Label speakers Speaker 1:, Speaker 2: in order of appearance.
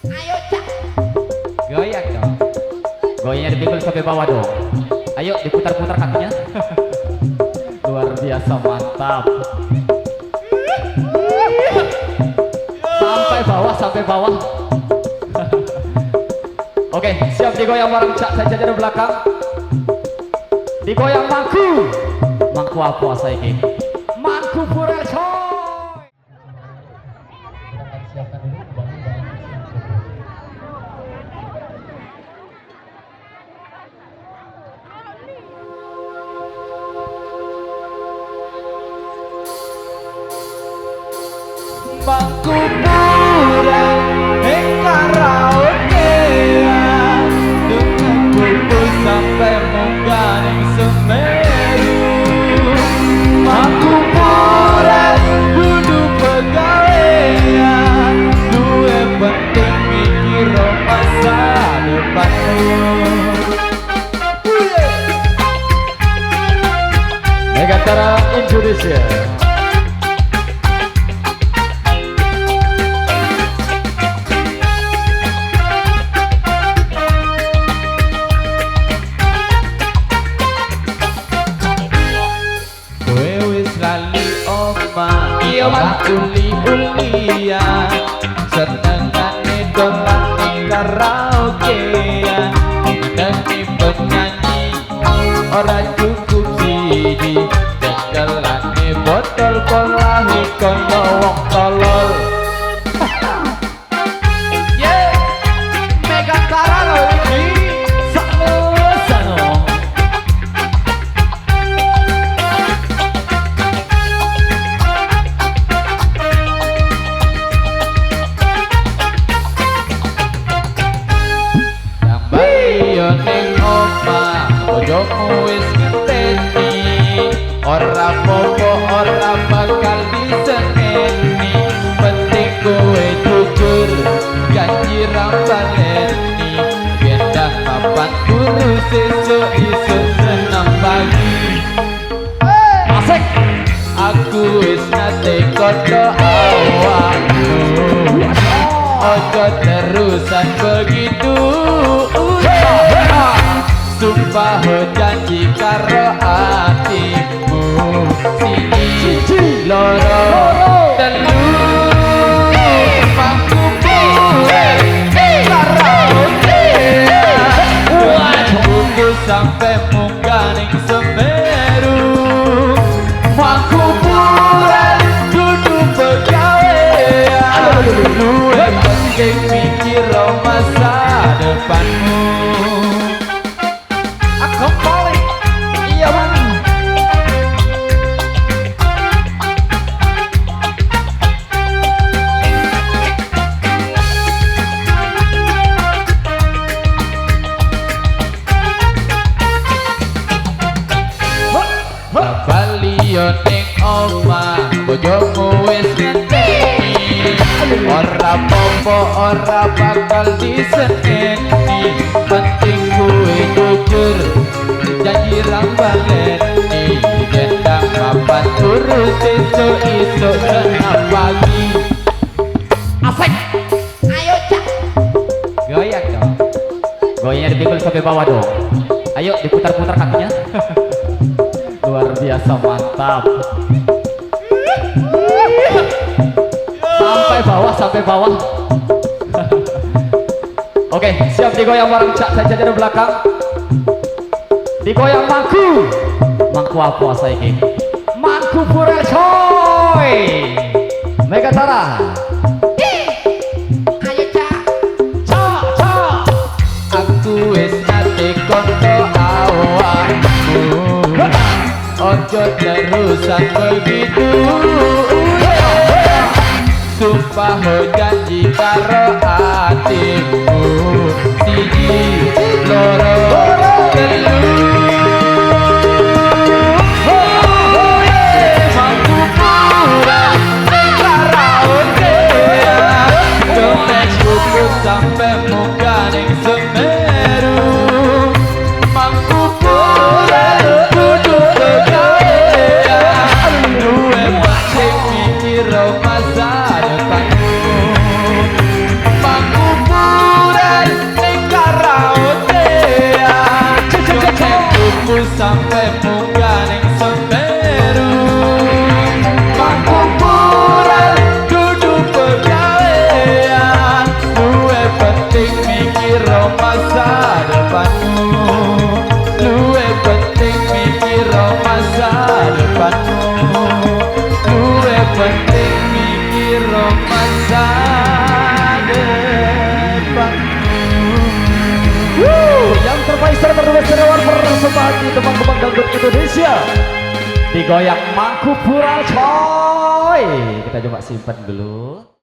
Speaker 1: Ayo, Cak.
Speaker 2: Goyang dong. Goyangnya dipikul sampai bawah dong. Ayo diputar-putar kakinya. Luar biasa mantap. Sampai bawah, sampai bawah. Oke, siap digoyang bareng Cak saja dari belakang. Digoyang mangku. Mangku apa saiki? Mangku Pura coy.
Speaker 3: Kita akan siapkan dulu kembali barang.
Speaker 2: Mangku Pura ing karaokean dengan kupu sampai munggah ning Semeru. Mangku Pura dudu pegawean, duwe penting mikir masa depanmu. Megatara Indonesia. Kowe wis lali omah,
Speaker 3: Iya,
Speaker 2: ora
Speaker 3: Mas.
Speaker 2: uli-ulian, senengane dolan ning karaokean, ngenengi penyanyi ora cukup siji, cekelane botol polahe kaya wong tolol.
Speaker 3: Ye, Megatara lho iki.
Speaker 2: Sano sano. Nang bali ning omah, bojomu wis ngenteni. Ora popo ora bakal diseneni. Penting kowe jujur, janji ra baleni. Gendah papan turu sesuk isuk senam pagi.
Speaker 3: Asik.
Speaker 2: Aku wis nate koto awakmu. Ojo terusan begitu. Sumpah janji karo atimu. Siji, loro, telu. Mangku pura karaokean. Tunggu sampai munggah ning Semeru. Mangku Pura dudu pegawean, luwe penting mikir masa depanmu.
Speaker 3: Aku balik. Iya, Bang.
Speaker 2: Bali yo ning omah, bojomu wis ngenteni. Ora popo ora bakal diseneni. Penting kowe jujur, janji ra baleni. Gendang papan turu sesuk isuk senam pagi.
Speaker 3: Asik.
Speaker 1: Ayo, Cak.
Speaker 2: Goyang dong.
Speaker 3: Goyangnya dipikul sampai bawah dong. Ayo diputar-putar kakinya.
Speaker 2: Luar biasa mantap.
Speaker 3: Sampai bawah, sampai bawah.
Speaker 2: Oke, siap digoyang bareng Cak saja dari belakang. Digoyang mangku.
Speaker 3: Mangku apa saiki? Mangku Pura coy.
Speaker 2: Megatara.
Speaker 1: Ayo, Cak.
Speaker 3: Cak, cak.
Speaker 2: Aku wis nate konco awakmu. Ojo terusan begitu. Sumpah janji karo atimu. Siji, loro, telu. Mangku Pura karaokean. Dompet buku sampai munggah ning Semeru. Mangku Pura dudu pegawean, duwe penting mikir masa depanmu. Indonesia. Digoyang Mangkupura coy. Kita coba simpan dulu.